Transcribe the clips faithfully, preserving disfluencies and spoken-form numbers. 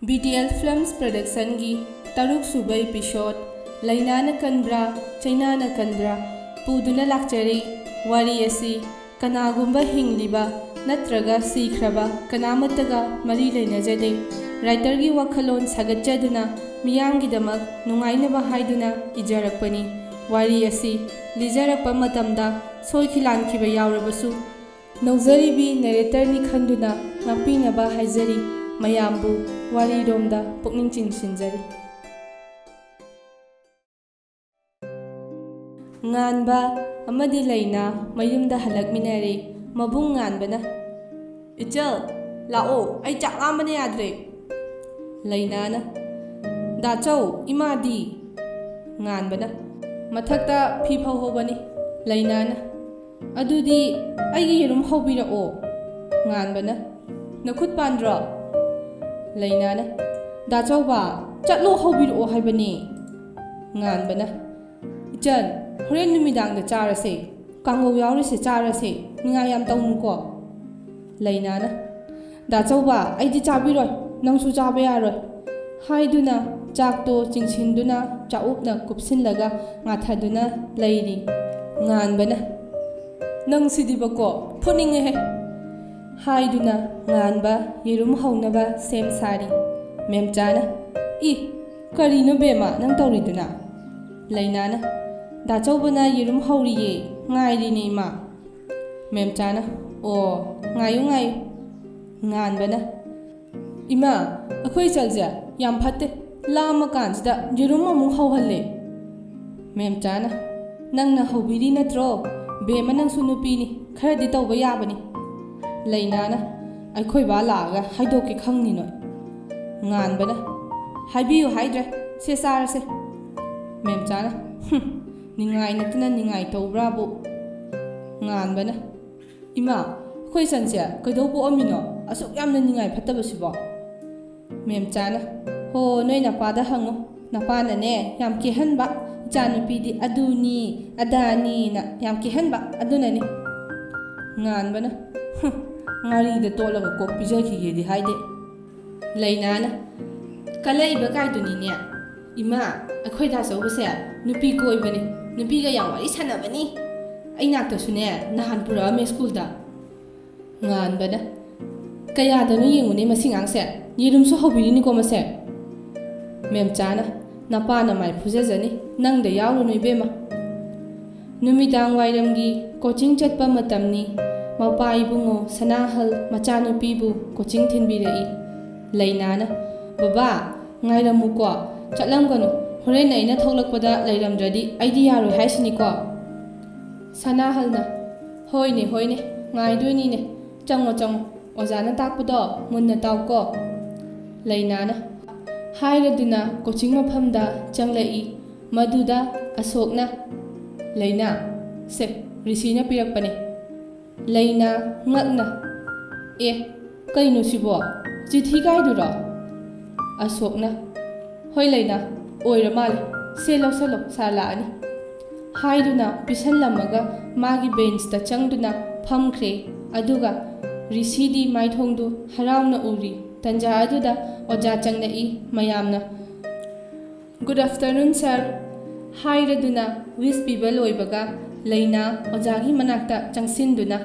B T L Films Productionꯒꯤ ꯇꯔꯨꯛ ꯁꯨꯕ episode ꯂꯩꯅꯥꯅ ꯀꯟꯕ꯭ꯔꯥ, ꯆꯩꯅꯥꯅ ꯀꯟꯕ꯭ꯔꯥ ꯄꯨꯗꯨꯅ ꯂꯥꯛꯆꯔꯤ꯫ ꯋꯥꯔꯤ ꯑꯁꯤ ꯀꯅꯥꯒꯨꯝꯕ ꯍꯤꯡꯂꯤꯕ ꯅꯠꯇ꯭ꯔꯒ ꯁꯤꯈ꯭ꯔꯕ ꯀꯅꯥꯃꯠꯇꯒ ꯃꯔꯤ ꯂꯩꯅꯖꯗꯦ꯫ Writerꯒꯤ ꯋꯥꯈꯜꯂꯣꯟ ꯁꯥꯒꯠꯆꯗꯨꯅ ꯃꯤꯌꯥꯝꯒꯤꯗꯃꯛ ꯅꯨꯡꯉꯥꯏꯅꯕ ꯍꯥꯏꯗꯨꯅ ꯏꯖꯔꯛꯄꯅꯤ꯫ ꯋꯥꯔꯤ ꯑꯁꯤ ꯂꯤꯖꯔꯛꯄ ꯃꯇꯝꯗ ꯁꯣꯏꯈꯤ ꯂꯥꯟꯈꯤꯕ ꯌꯥꯎꯔꯕꯁꯨ ꯅꯧꯖꯔꯤꯕꯤ narratorꯅꯤ ꯈꯟꯗꯨꯅ ꯉꯥꯛꯄꯤꯅꯕ ꯍꯥꯏꯖꯔꯤ꯫ ꯃꯌꯥꯝꯕꯨ ꯋꯥꯔꯤꯔꯣꯝꯗ ꯄꯨꯛꯅꯤꯡ ꯆꯤꯡꯁꯤꯟꯖꯔꯤ꯫ ꯉꯥꯟꯕ ꯑꯃꯗꯤ ꯂꯩꯅꯥ ꯃꯌꯨꯝꯗ ꯍꯜꯂꯛꯃꯤꯟꯅꯔꯦ꯫ ꯃꯕꯨꯡ ꯉꯥꯟꯕꯅ, "ꯏꯆꯜ, ꯂꯥꯛꯑꯣ, ꯑꯩ ꯆꯥꯛ ꯂꯥꯝꯕꯅ ꯌꯥꯗ꯭ꯔꯦ꯫" ꯂꯩꯅꯥꯅ, "ꯗꯥꯆꯧ, ꯏꯃꯥꯗꯤ?" ꯉꯥꯟꯕꯅ, "ꯃꯊꯛꯇ ꯐꯤ ꯐꯧꯍꯧꯕꯅꯤ꯫" ꯂꯩꯅꯥꯅ, "ꯑꯗꯨꯗꯤ ꯑꯩꯒꯤ ꯌꯦꯔꯨꯝ ꯍꯧꯕꯤꯔꯛꯑꯣ꯫" ꯉꯥꯟꯕꯅ, "ꯅꯈꯨꯠ ꯄꯥꯟꯗ꯭ꯔꯣ?" ꯂꯩꯅꯥꯅ, "ꯗꯥꯆꯧꯕ, ꯆꯠꯂꯣ, ꯍꯧꯕꯤꯔꯛꯑꯣ ꯍꯥꯏꯕꯅꯦ꯫" ꯉꯥꯟꯕꯅ, "ꯏꯆꯟ, ꯍꯣꯔꯦꯟ ꯅꯨꯃꯤꯗꯥꯡꯗ ꯆꯥꯔꯁꯦ, ꯀꯥꯡꯉꯧ ꯌꯥꯎꯔꯤꯁꯦ ꯆꯥꯔꯁꯦ, ꯅꯤꯡꯉꯥꯏ ꯌꯥꯝ ꯇꯧꯅꯨꯀꯣ꯫" ꯂꯩꯅꯥꯅ, "ꯗꯥꯆꯧꯕ, ꯑꯩꯗꯤ ꯆꯥꯕꯤꯔꯣꯏ, ꯅꯪꯁꯨ ꯆꯥꯕ ꯌꯥꯔꯣꯏ" ꯍꯥꯏꯗꯨꯅ ꯆꯥꯛꯇꯣ ꯆꯤꯡꯁꯤꯟꯗꯨꯅ ꯆꯥꯛꯎꯞꯅ ꯀꯨꯞꯁꯤꯜꯂꯒ ꯉꯥꯊꯗꯨꯅ ꯂꯩꯔꯤ꯫ ꯉꯥꯟꯕꯅ, "ꯅꯪꯁꯤꯗꯤꯕꯀꯣ, ꯐꯨꯅꯤꯡꯉꯦꯍꯦ" ꯍꯥꯏꯗꯨꯅ ꯉꯥꯟꯕ ꯌꯦꯔꯨꯝ ꯍꯧꯅꯕ ꯁꯦꯝ ꯁꯥꯔꯤ꯫ ꯃꯦꯝꯆꯥꯅ, "ꯏ, ꯀꯔꯤꯅꯣ ꯕꯦꯝꯃ ꯅꯪ ꯇꯧꯔꯤꯗꯨꯅ?" ꯂꯩꯅꯥꯅ, "ꯗꯥꯆꯧꯕꯅ ꯌꯦꯔꯨꯝ ꯍꯧꯔꯤꯌꯦ, ꯉꯥꯏꯔꯤꯅꯦ ꯏꯃꯥ꯫" ꯃꯦꯝꯆꯥꯅ, "ꯑꯣ, ꯉꯥꯏꯌꯨ, ꯉꯥꯏꯌꯨ꯫" ꯉꯥꯟꯕꯅ, "ꯏꯃꯥ, ꯑꯩꯈꯣꯏ ꯏꯆꯜꯁꯦ ꯌꯥꯝ ꯐꯠꯇꯦ, ꯂꯥꯝꯃ ꯀꯥꯟꯁꯤꯗ ꯌꯦꯔꯨꯝ ꯑꯃꯨꯛ ꯍꯧꯍꯜꯂꯦ꯫" ꯃꯦꯝꯆꯥꯅ, "ꯅꯪꯅ ꯍꯧꯕꯤꯔꯤ ꯅꯠꯇ꯭ꯔꯣ? ꯕꯦꯝꯃ, ꯅꯪꯁꯨ ꯅꯨꯄꯤꯅꯤ, ꯈꯔꯗꯤ ꯇꯧꯕ ꯌꯥꯕꯅꯤ꯫" ꯂꯩꯅꯥꯅ, "ꯑꯩꯈꯣꯏ ꯕꯥ ꯂꯥꯛꯑꯒ ꯍꯥꯏꯗꯣꯛꯀꯦ ꯈꯪꯅꯤ ꯅꯣꯏ꯫" ꯉꯥꯟꯕꯅ, "ꯍꯥꯏꯕꯤꯌꯨ ꯍꯥꯏꯗ꯭ꯔꯦ, ꯁꯦ ꯆꯥꯔꯁꯦ꯫" ꯃꯦꯝꯆꯥꯅ, "ꯍꯨꯝ, ꯅꯤꯡꯉꯥꯏ ꯅꯠꯇꯅ ꯅꯤꯡꯉꯥꯏ ꯇꯧꯕ꯭ꯔꯥꯕꯨ?" ꯉꯥꯟꯕꯅ, "ꯏꯃꯥ, ꯑꯩꯈꯣꯏ ꯏꯆꯟꯁꯦ ꯀꯩꯗꯧ ꯄꯣꯛꯑꯝꯃꯤꯅꯣ? ꯑꯁꯨꯛ ꯌꯥꯝꯅ ꯅꯤꯡꯉꯥꯏ ꯐꯠꯇꯕꯁꯤꯕꯣ?" ꯃꯦꯝꯆꯥꯅ, "ꯍꯣ, ꯅꯣꯏ ꯅꯄꯥꯗ ꯍꯪꯉꯨ꯫ ꯅꯄꯥꯅꯅꯦ ꯌꯥꯝ ꯀꯦꯍꯟꯕ, ꯏꯆꯥꯅꯨꯄꯤꯗꯤ ꯑꯗꯨꯅꯤ ꯑꯗꯥꯅꯤꯅ ꯌꯥꯝ ꯀꯦꯍꯟꯕ, ꯑꯗꯨꯅꯅꯤ꯫" ꯉꯥꯟꯕꯅ, "ꯍꯨꯝ, ꯉꯥꯔꯤꯗ ꯇꯣꯠꯂꯒ ꯀꯣꯛ ꯄꯤꯖꯈꯤꯒꯦꯗꯤ ꯍꯥꯏꯗꯦ꯫" ꯂꯩꯅꯥꯅ, "ꯀꯜꯂꯛꯏꯕ ꯀꯥꯏꯗꯨꯅꯤꯅꯦ꯫ ꯏꯃꯥ, ꯑꯩꯈꯣꯏ ꯗꯥ ꯆꯧꯕꯁꯦ ꯅꯨꯄꯤ ꯀꯣꯏꯕꯅꯤ, ꯅꯨꯄꯤꯒ ꯌꯥꯝ ꯋꯥꯔꯤ ꯁꯥꯟꯅꯕꯅꯤ꯫ ꯑꯩ ꯅꯥꯛꯇꯁꯨꯅꯦ ꯅꯍꯥꯟ ꯄꯨꯔꯛꯑꯝꯃꯦ ꯁ꯭ꯀꯨꯜꯗ꯫" ꯉꯥꯟꯕꯅ, "ꯀꯌꯥꯗꯅꯣ ꯌꯦꯡꯉꯨꯅꯦ ꯃꯁꯤ ꯉꯥꯡꯁꯦ, ꯌꯦꯔꯨꯝꯁꯨ ꯍꯧꯕꯤꯔꯤꯅꯤꯀꯣ ꯃꯁꯦ꯫" ꯃꯦꯝꯆꯥꯅ, "ꯅꯄꯥꯅ ꯃꯥꯏ ꯐꯨꯖꯖꯅꯤ, ꯅꯪꯗ ꯌꯥꯎꯔꯨꯅꯨ ꯏꯕꯦꯝꯃ꯫" ꯅꯨꯃꯤꯗꯥꯡ ꯋꯥꯏꯔꯝꯒꯤ ꯀꯣꯆꯤꯡ ꯆꯠꯄ ꯃꯇꯝꯅꯤ꯫ ꯃꯄꯥ ꯏꯕꯨꯡꯉꯣ ꯁꯅꯥꯍꯜ ꯃꯆꯥꯅꯨꯄꯤꯕꯨ ꯀꯣꯆꯤꯡ ꯊꯤꯟꯕꯤꯔꯛꯏ꯫ ꯂꯩꯅꯥꯅ, "ꯕꯕꯥ, ꯉꯥꯏꯔꯝꯃꯨꯀꯣ, ꯆꯠꯂꯝꯒꯅꯨ꯫ ꯍꯣꯔꯦꯟ ꯑꯩꯅ ꯊꯣꯛꯂꯛꯄꯗ ꯂꯩꯔꯝꯗ꯭ꯔꯗꯤ ꯑꯩꯗꯤ ꯌꯥꯔꯣꯏ ꯍꯥꯏꯁꯤꯅꯤꯀꯣ꯫" ꯁꯅꯥꯍꯜꯅ, "ꯍꯣꯏꯅꯦ, ꯍꯣꯏꯅꯦ, ꯉꯥꯏꯗꯣꯏꯅꯤꯅꯦ꯫ ꯆꯪꯉꯣ, ꯆꯪꯉꯣ꯫ ꯑꯣꯖꯥꯅ ꯇꯥꯛꯄꯗꯣ ꯃꯨꯟꯅ ꯇꯥꯎꯀꯣ꯫" ꯂꯩꯅꯥꯅ ꯍꯥꯏꯔꯗꯨꯅ ꯀꯣꯆꯤꯡ ꯃꯐꯝꯗ ꯆꯪꯂꯛꯏ꯫ ꯃꯗꯨꯗ ꯑꯁꯣꯛꯅ, "ꯂꯩꯅꯥ, ꯁꯦ, ꯔꯤꯁꯤꯅ ꯄꯤꯔꯛꯄꯅꯦ꯫" ꯂꯩꯅꯥ ꯉꯛꯅ, "ꯑꯦ, ꯀꯩꯅꯣ ꯁꯤꯕꯣ? ꯆꯤꯊꯤ ꯀꯥꯏꯗꯨꯔꯣ?" ꯑꯁꯣꯛꯅ, "ꯍꯣꯏ ꯂꯩꯅꯥ, ꯑꯣꯏꯔ ꯃꯥꯜꯂꯦ꯫ ꯁꯦ ꯂꯧꯁꯜꯂꯣ, ꯁꯥꯔ ꯂꯥꯛꯑꯅꯤ꯫" ꯍꯥꯏꯗꯨꯅ ꯄꯤꯁꯜꯂꯝꯃꯒ ꯃꯥꯒꯤ ꯕꯦꯟꯁꯇ ꯆꯪꯗꯨꯅ ꯐꯝꯈ꯭ꯔꯦ꯫ ꯑꯗꯨꯒ ꯔꯤꯁꯤꯗꯤ ꯃꯥꯏꯊꯣꯡꯗꯨ ꯍꯔꯥꯎꯅ ꯎꯔꯤ꯫ ꯇꯟꯖꯥ ꯑꯗꯨꯗ ꯑꯣꯖꯥ ꯆꯪꯂꯛꯏ꯫ ꯃꯌꯥꯝꯅ "Good afternoon, sir" ꯍꯥꯏꯔꯗꯨꯅ ꯋꯤꯁ ꯄꯤꯕ ꯂꯣꯏꯕꯒ ꯂꯩꯅꯥ ꯑꯣꯖꯥꯒꯤ ꯃꯅꯥꯛꯇ ꯆꯪꯁꯤꯟꯗꯨꯅ,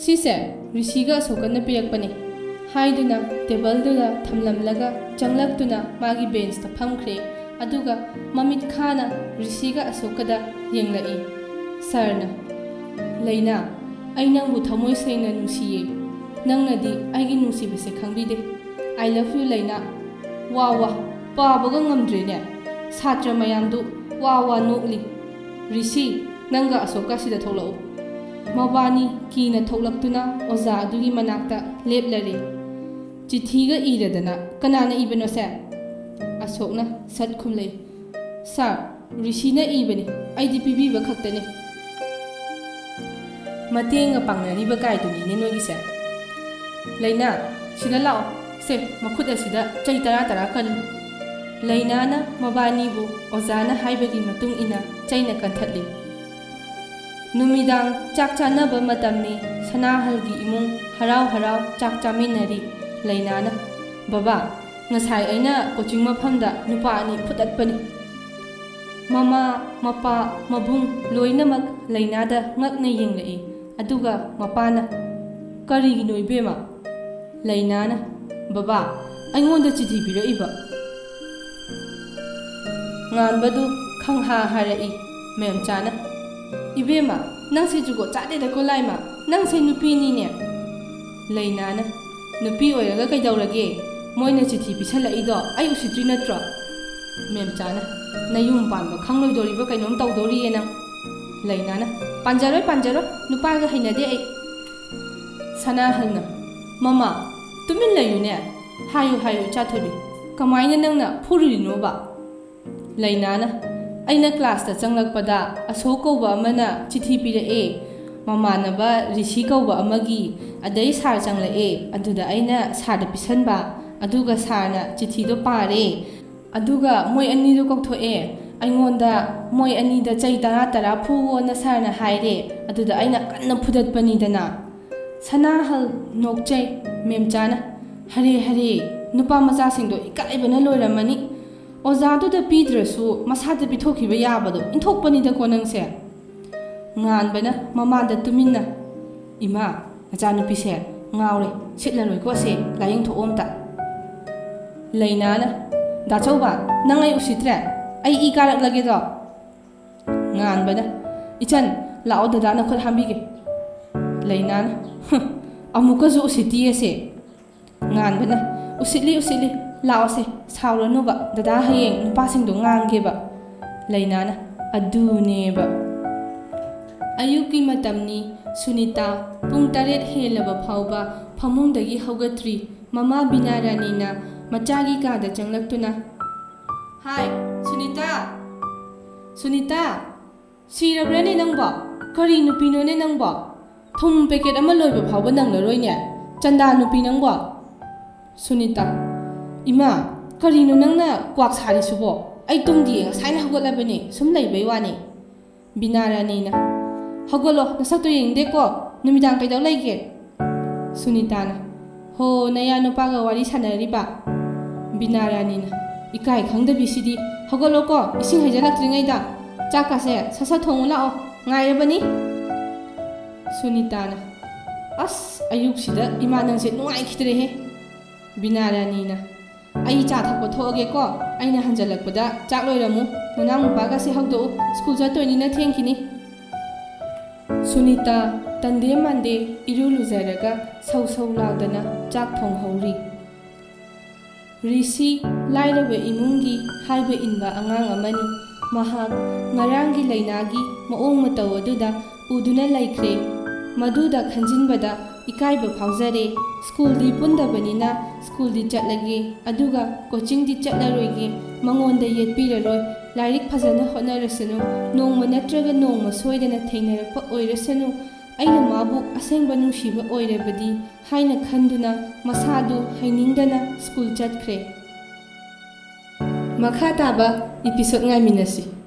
"ꯁꯤꯁꯦ ꯔꯤꯁꯤꯒ ꯑꯁꯣꯛꯀꯅ ꯄꯤꯔꯛꯄꯅꯦ" ꯍꯥꯏꯗꯨꯅ ꯇꯦꯕꯜꯗꯨꯗ ꯊꯝꯂꯝꯂꯒ ꯆꯪꯂꯛꯇꯨꯅ ꯃꯥꯒꯤ ꯕꯦꯟꯁꯇ ꯐꯝꯈ꯭ꯔꯦ꯫ ꯑꯗꯨꯒ ꯃꯃꯤꯠ ꯈꯥꯅ ꯔꯤꯁꯤꯒ ꯑꯁꯣꯛꯀꯗ ꯌꯦꯡꯂꯛꯏ꯫ ꯁꯥꯔꯅ, "ꯂꯩꯅꯥ, ꯑꯩ ꯅꯪꯕꯨ ꯊꯃꯣꯏ ꯁꯦꯡꯅ ꯅꯨꯡꯁꯤꯌꯦ꯫ ꯅꯪꯅꯗꯤ ꯑꯩꯒꯤ ꯅꯨꯡꯁꯤꯕꯁꯦ ꯈꯪꯕꯤꯗꯦ꯫ I love you, ꯂꯩꯅꯥ꯫" ꯋꯥ ꯋꯥ, ꯄꯥꯕꯒ ꯉꯝꯗ꯭ꯔꯦꯅꯦ꯫ ꯁꯥꯇ꯭ꯔ ꯃꯌꯥꯝꯗꯨ ꯋꯥ ꯋꯥ ꯅꯣꯛꯂꯤ꯫ "ꯔꯤꯁꯤ, ꯅꯪꯒ ꯑꯁꯣꯛꯀ ꯁꯤꯗ ꯊꯣꯛꯂꯛꯎ꯫" ꯃꯕꯥꯅꯤ ꯀꯤꯅ ꯊꯣꯛꯂꯛꯇꯨꯅ ꯑꯣꯖꯥ ꯑꯗꯨꯒꯤ ꯃꯅꯥꯛꯇ ꯂꯦꯞꯂꯔꯦ꯫ "ꯆꯤꯊꯤꯒ ꯏꯔꯗꯅ ꯀꯅꯥꯅ ꯏꯕꯅꯣꯁꯦ?" ꯑꯁꯣꯛꯅ ꯁꯠ ꯈꯨꯝꯂꯛꯏ꯫ "ꯁꯥꯔ, ꯔꯤꯁꯤꯅ ꯏꯕꯅꯤ, ꯑꯩꯗꯤ ꯄꯤꯕꯤꯕ ꯈꯛꯇꯅꯤ꯫" ꯃꯇꯦꯡꯒ ꯄꯥꯡꯅꯔꯤꯕ ꯀꯥꯏꯗꯨꯅꯤꯅꯦ ꯅꯣꯏꯒꯤꯁꯦ꯫ "ꯂꯩꯅꯥ, ꯁꯤꯗ ꯂꯥꯛꯑꯣ꯫ ꯁꯦ, ꯃꯈꯨꯠ ꯑꯁꯤꯗ ꯆꯩ ꯇꯔꯥ ꯇꯔꯥ ꯀꯜꯂꯨ꯫" ꯂꯩꯅꯥꯅ ꯃꯕꯥꯅꯤꯕꯨ ꯑꯣꯖꯥꯅ ꯍꯥꯏꯕꯒꯤ ꯃꯇꯨꯡ ꯏꯟꯅ ꯆꯩꯅ ꯀꯟꯊꯠꯂꯤ꯫ ꯅꯨꯃꯤꯗꯥꯡ ꯆꯥꯛ ꯆꯥꯅꯕ ꯃꯇꯝꯅꯤ꯫ ꯁꯅꯥꯍꯜꯒꯤ ꯏꯃꯨꯡ ꯍꯔꯥꯎ ꯍꯔꯥꯎ ꯆꯥꯛ ꯆꯥꯃꯤꯟꯅꯔꯤ꯫ ꯂꯩꯅꯥꯅ, "ꯕꯕꯥ, ꯉꯁꯥꯏ ꯑꯩꯅ ꯀꯣꯆꯤꯡ ꯃꯐꯝꯗ ꯅꯨꯄꯥ ꯑꯅꯤ ꯐꯨꯗꯠꯄꯅꯤ"꯫ ꯃꯃꯥ, ꯃꯄꯥ, ꯃꯕꯨꯡ ꯂꯣꯏꯅꯃꯛ ꯂꯩꯅꯥꯗ ꯉꯛꯅ ꯌꯦꯡꯂꯛꯏ꯫ ꯑꯗꯨꯒ ꯃꯄꯥꯅ, "ꯀꯔꯤꯒꯤꯅꯣ ꯏꯕꯦꯝꯃ?" ꯂꯩꯅꯥꯅ, "ꯕꯕꯥ, ꯑꯩꯉꯣꯟꯗ ꯆꯤꯊꯤ ꯄꯤꯔꯛꯏꯕ"꯫ ꯉꯥꯟꯕꯗꯨ ꯈꯪꯍꯥ ꯍꯥꯔꯛꯏ꯫ ꯃꯦꯝꯆꯥꯅ, "ꯏꯕꯦꯝꯃ, ꯅꯪꯁꯦ ꯖꯨꯒꯣꯠ ꯆꯥꯗꯦꯗꯀꯣ ꯂꯥꯏꯃ, ꯅꯪꯁꯦ ꯅꯨꯄꯤꯅꯤꯅꯦ"꯫ ꯂꯩꯅꯥꯅ, "ꯅꯨꯄꯤ ꯑꯣꯏꯔꯒ ꯀꯩꯗꯧꯔꯒꯦ? ꯃꯣꯏꯅ ꯆꯤꯊꯤ ꯄꯤꯁꯜꯂꯛꯏꯗꯣ ꯑꯩ ꯎꯁꯤꯠꯇ꯭ꯔꯤ ꯅꯠꯇ꯭ꯔꯣ?" ꯃꯦꯝꯆꯥꯅ, "ꯅꯌꯨꯝ ꯄꯥꯟꯕ ꯈꯪꯂꯣꯏꯗꯣꯔꯤꯕ ꯀꯩꯅꯣꯝ ꯇꯧꯗꯣꯔꯤꯌꯦ ꯅꯪ"꯫ ꯂꯩꯅꯥꯅ, "ꯄꯥꯟꯖꯔꯣꯏ, ꯄꯥꯟꯖꯔꯣꯏ, ꯅꯨꯄꯥꯒ ꯍꯩꯅꯗꯦ ꯑꯩ"꯫ ꯁꯅꯥꯍꯜꯅ, "ꯃꯃꯥ, ꯇꯨꯃꯤꯟ ꯂꯩꯌꯨꯅꯦ꯫ ꯍꯥꯏꯌꯨ, ꯍꯥꯏꯌꯨ, ꯏꯆꯥꯊꯣꯏꯕꯤ, ꯀꯃꯥꯏꯅ ꯅꯪꯅ ꯐꯨꯔꯨꯔꯤꯅꯣꯕ?" ꯂꯩꯅꯥꯅ, "ꯑꯩꯅ ꯀ꯭ꯂꯥꯁꯇ ꯆꯪꯂꯛꯄꯗ ꯑꯁꯣꯛ ꯀꯧꯕ ꯑꯃꯅ ꯆꯤꯊꯤ ꯄꯤꯔꯛꯑꯦ, ꯃꯃꯥꯟꯅꯕ ꯔꯤꯁꯤ ꯀꯧꯕ ꯑꯃꯒꯤ, ꯑꯗꯩ ꯁꯥꯔ ꯆꯪꯂꯛꯑꯦ, ꯑꯗꯨꯗ ꯑꯩꯅ ꯁꯥꯔꯗ ꯄꯤꯁꯟꯕ, ꯑꯗꯨꯒ ꯁꯥꯔꯅ ꯆꯤꯊꯤꯗꯣ ꯄꯥꯔꯦ, ꯑꯗꯨꯒ ꯃꯣꯏ ꯑꯅꯤꯗꯣ ꯀꯧꯊꯣꯛꯑꯦ꯫ ꯑꯩꯉꯣꯟꯗ ꯃꯣꯏ ꯑꯅꯤꯗ ꯆꯩ ꯇꯔꯥ ꯇꯔꯥ ꯐꯨꯋꯣꯅ ꯁꯥꯔꯅ ꯍꯥꯏꯔꯦ, ꯑꯗꯨꯗ ꯑꯩꯅ ꯀꯟꯅ ꯐꯨꯗꯠꯄꯅꯤꯗꯅ"꯫ ꯁꯅꯥꯍꯜ ꯅꯣꯛꯆꯩ꯫ ꯃꯦꯝꯆꯥꯅ, "ꯍꯔꯦ ꯍꯔꯦ, ꯅꯨꯄꯥ ꯃꯆꯥꯁꯤꯡꯗꯣ ꯏꯀꯥꯏꯕꯅ ꯂꯣꯏꯔꯝꯃꯅꯤ꯫ ꯑꯣꯖꯥꯗꯨꯗ ꯄꯤꯗ꯭ꯔꯁꯨ ꯃꯁꯥꯗ ꯄꯤꯊꯣꯛꯈꯤꯕ ꯌꯥꯕꯗꯣ ꯏꯟꯊꯣꯛꯄꯅꯤꯗꯀꯣ ꯅꯪꯁꯦ"꯫ ꯉꯥꯟꯕꯅ ꯃꯃꯥꯗ ꯇꯨꯃꯤꯟꯅ, "ꯏꯃꯥ, ꯅꯆꯥꯅꯨꯄꯤꯁꯦ ꯉꯥꯎꯔꯦ, ꯁꯤꯠꯂꯔꯣꯏꯀꯣ ꯑꯁꯦ, ꯂꯥꯏꯌꯦꯡꯊꯣꯛꯑꯣ ꯑꯝꯇ"꯫ ꯂꯩꯅꯥꯅ, "ꯗꯥꯆꯧꯕ, ꯅꯪ ꯑꯩ ꯎꯁꯤꯠꯇ꯭ꯔꯦ? ꯑꯩ ꯏ ꯀꯥꯔꯛꯂꯒꯦꯗꯣ"꯫ ꯉꯥꯟꯕꯅ, "ꯏꯆꯟ, ꯂꯥꯛꯑꯣ, ꯗꯗꯥꯅ ꯈꯨꯠ ꯍꯥꯝꯕꯤꯒꯦ"꯫ ꯂꯩꯅꯥꯅ, "ꯍꯨꯝ, ꯑꯃꯨꯛꯀꯁꯨ ꯎꯁꯤꯠꯇꯤꯌꯦ ꯑꯁꯦ"꯫ ꯉꯥꯟꯕꯅ, "ꯎꯁꯤꯠꯂꯤ, ꯎꯁꯤꯠꯂꯤ, ꯂꯥꯛꯑꯣꯁꯦ, ꯁꯥꯎꯔꯅꯨꯕ, ꯗꯗꯥ ꯍꯌꯦꯡ ꯅꯨꯄꯥꯁꯤꯡꯗꯣ ꯉꯥꯡꯒꯦꯕ"꯫ ꯂꯩꯅꯥꯅ, "ꯑꯗꯨꯅꯦꯕ"꯫ ꯑꯌꯨꯛꯀꯤ ꯃꯇꯝꯅꯤ꯫ ꯁꯨꯅꯤꯇꯥ ꯄꯨꯡ ꯇꯔꯦꯠ ꯍꯦꯜꯂꯕ ꯐꯥꯎꯕ ꯐꯃꯨꯡꯗꯒꯤ ꯍꯧꯒꯠꯇ꯭ꯔꯤ꯫ ꯃꯃꯥ ꯕꯤꯅꯥ ꯔꯥꯅꯤꯅ ꯃꯆꯥꯒꯤ ꯀꯥꯗ ꯆꯪꯂꯛꯇꯨꯅ, "ꯍꯥꯏ, ꯁꯨꯅꯤꯇꯥ! ꯁꯨꯅꯤꯇꯥ! ꯁꯤꯔꯕ꯭ꯔꯥꯅꯦ ꯅꯪꯕꯣ? ꯀꯔꯤ ꯅꯨꯄꯤꯅꯣꯅꯦ ꯅꯪꯕꯣ? ꯊꯨꯝ ꯄꯦꯀꯦꯠ ꯑꯃ ꯂꯣꯏꯕ ꯐꯥꯎꯕ ꯅꯪꯂꯔꯣꯏꯅꯦ, ꯆꯟꯗꯥ ꯅꯨꯄꯤ ꯅꯪꯕꯣ"꯫ ꯁꯨꯅꯤꯇꯥ, "ꯏꯃꯥ, ꯀꯔꯤꯅꯣ ꯅꯪꯅ ꯀ꯭ꯋꯥꯛ ꯁꯥꯔꯤꯁꯤꯕꯣ? ꯑꯩ ꯇꯨꯝꯗꯤꯌꯦ, ꯉꯁꯥꯏꯅ ꯍꯧꯒꯠꯂꯕꯅꯦ, ꯁꯨꯝ ꯂꯩꯕꯩ ꯋꯥꯅꯤ"꯫ ꯕꯤꯅꯥ ꯔꯥꯅꯤꯅ, "ꯍꯧꯒꯠꯂꯣ, ꯅꯁꯛꯇꯣ ꯌꯦꯡꯅꯤꯡꯗꯦꯀꯣ, ꯅꯨꯃꯤꯗꯥꯡ ꯀꯩꯗꯧ ꯂꯩꯒꯦ?" ꯁꯨꯅꯤꯇꯥꯅ, ꯍꯣ, ꯅꯌꯥ ꯅꯨꯄꯥꯒ ꯋꯥꯔꯤ ꯁꯥꯟꯅꯔꯤꯕ? ꯕꯤꯅꯥ ꯔꯥꯅꯤꯅ, "ꯏꯀꯥꯏ ꯈꯪꯗꯕꯤꯁꯤꯗꯤ꯫ ꯍꯧꯒꯠꯂꯣꯀꯣ, ꯏꯁꯤꯡ ꯍꯩꯖꯤꯜꯂꯛꯇ꯭ꯔꯤꯉꯩꯗ꯫ ꯆꯥꯛꯀꯁꯦ ꯁꯠ ꯁꯠ ꯊꯣꯡꯉꯨ ꯂꯥꯛꯑꯣ, ꯉꯥꯏꯔꯕꯅꯤ꯫" ꯁꯨꯅꯤꯇꯥꯅ, "ꯑꯁ, ꯑꯌꯨꯛꯁꯤꯗ ꯏꯃꯥ ꯅꯪꯁꯦ ꯅꯨꯡꯉꯥꯏꯈꯤꯗ꯭ꯔꯦꯍꯦ꯫" ꯕꯤꯅꯥ ꯔꯥꯅꯤꯅ, "ꯑꯩ ꯆꯥ ꯊꯛꯄ ꯊꯣꯛꯑꯒꯦꯀꯣ, ꯑꯩꯅ ꯍꯟꯖꯜꯂꯛꯄꯗ ꯆꯥꯛ ꯂꯣꯏꯔꯝꯃꯨ꯫ ꯅꯅꯥꯎ ꯅꯨꯄꯥꯒꯁꯦ ꯍꯧꯗꯣꯛꯎ, ꯁ꯭ꯀꯨꯜ ꯆꯠꯇꯣꯏꯅꯤꯅ ꯊꯦꯡꯈꯤꯅꯤ꯫" ꯁꯨꯅꯤꯇꯥ ꯇꯟꯗꯦ ꯃꯥꯟꯗꯦ ꯏꯔꯨ ꯂꯨꯖꯔꯒ ꯁꯧ ꯁꯧ ꯂꯥꯎꯗꯅ ꯆꯥꯛ ꯊꯣꯡꯍꯧꯔꯤ꯫ ꯔꯤꯁꯤ ꯂꯥꯏꯔꯕ ꯏꯃꯨꯡꯒꯤ ꯍꯥꯏꯕ ꯏꯟꯕ ꯑꯉꯥꯡ ꯑꯃꯅꯤ꯫ ꯃꯍꯥꯛ ꯉꯔꯥꯡꯒꯤ ꯂꯥꯏꯅꯥꯒꯤ ꯃꯑꯣꯡ ꯃꯇꯧ ꯑꯗꯨꯗ ꯎꯗꯨꯅ ꯂꯩꯈ꯭ꯔꯦ꯫ ꯃꯗꯨꯗ ꯈꯟꯖꯤꯟꯕꯗ ꯏꯀꯥꯏꯕ ꯐꯥꯎꯖꯔꯦ꯫ ꯁ꯭ꯀꯨꯜꯗꯤ ꯄꯨꯟꯗꯕꯅꯤꯅ ꯁ꯭ꯀꯨꯜꯗꯤ ꯆꯠꯂꯒꯦ, ꯑꯗꯨꯒ ꯀꯣꯆꯤꯡꯗꯤ ꯆꯠꯂꯔꯣꯏꯒꯦ꯫ ꯃꯉꯣꯟꯗ ꯌꯦꯠꯄꯤꯔꯔꯣꯏ꯫ ꯂꯥꯏꯔꯤꯛ ꯐꯖꯅ ꯍꯣꯠꯅꯔꯁꯅꯨ꯫ ꯅꯣꯡꯃ ꯅꯠꯇ꯭ꯔꯒ ꯅꯣꯡꯃ ꯁꯣꯏꯗꯅ ꯊꯦꯡꯅꯔꯛꯄ ꯑꯣꯏꯔꯁꯅꯨ꯫ ꯑꯩꯅ ꯃꯥꯕꯨ ꯑꯁꯦꯡꯕ ꯅꯨꯡꯁꯤꯕ ꯑꯣꯏꯔꯕꯗꯤ ꯍꯥꯏꯅ ꯈꯟꯗꯨꯅ ꯃꯁꯥꯗꯨ ꯍꯩꯅꯤꯡꯗꯅ ꯁ꯭ꯀꯨꯜ ꯆꯠꯈ꯭ꯔꯦ꯫ ꯃꯈꯥ ꯇꯥꯕ episode ꯉꯥꯏꯃꯤꯟꯅꯁꯤ꯫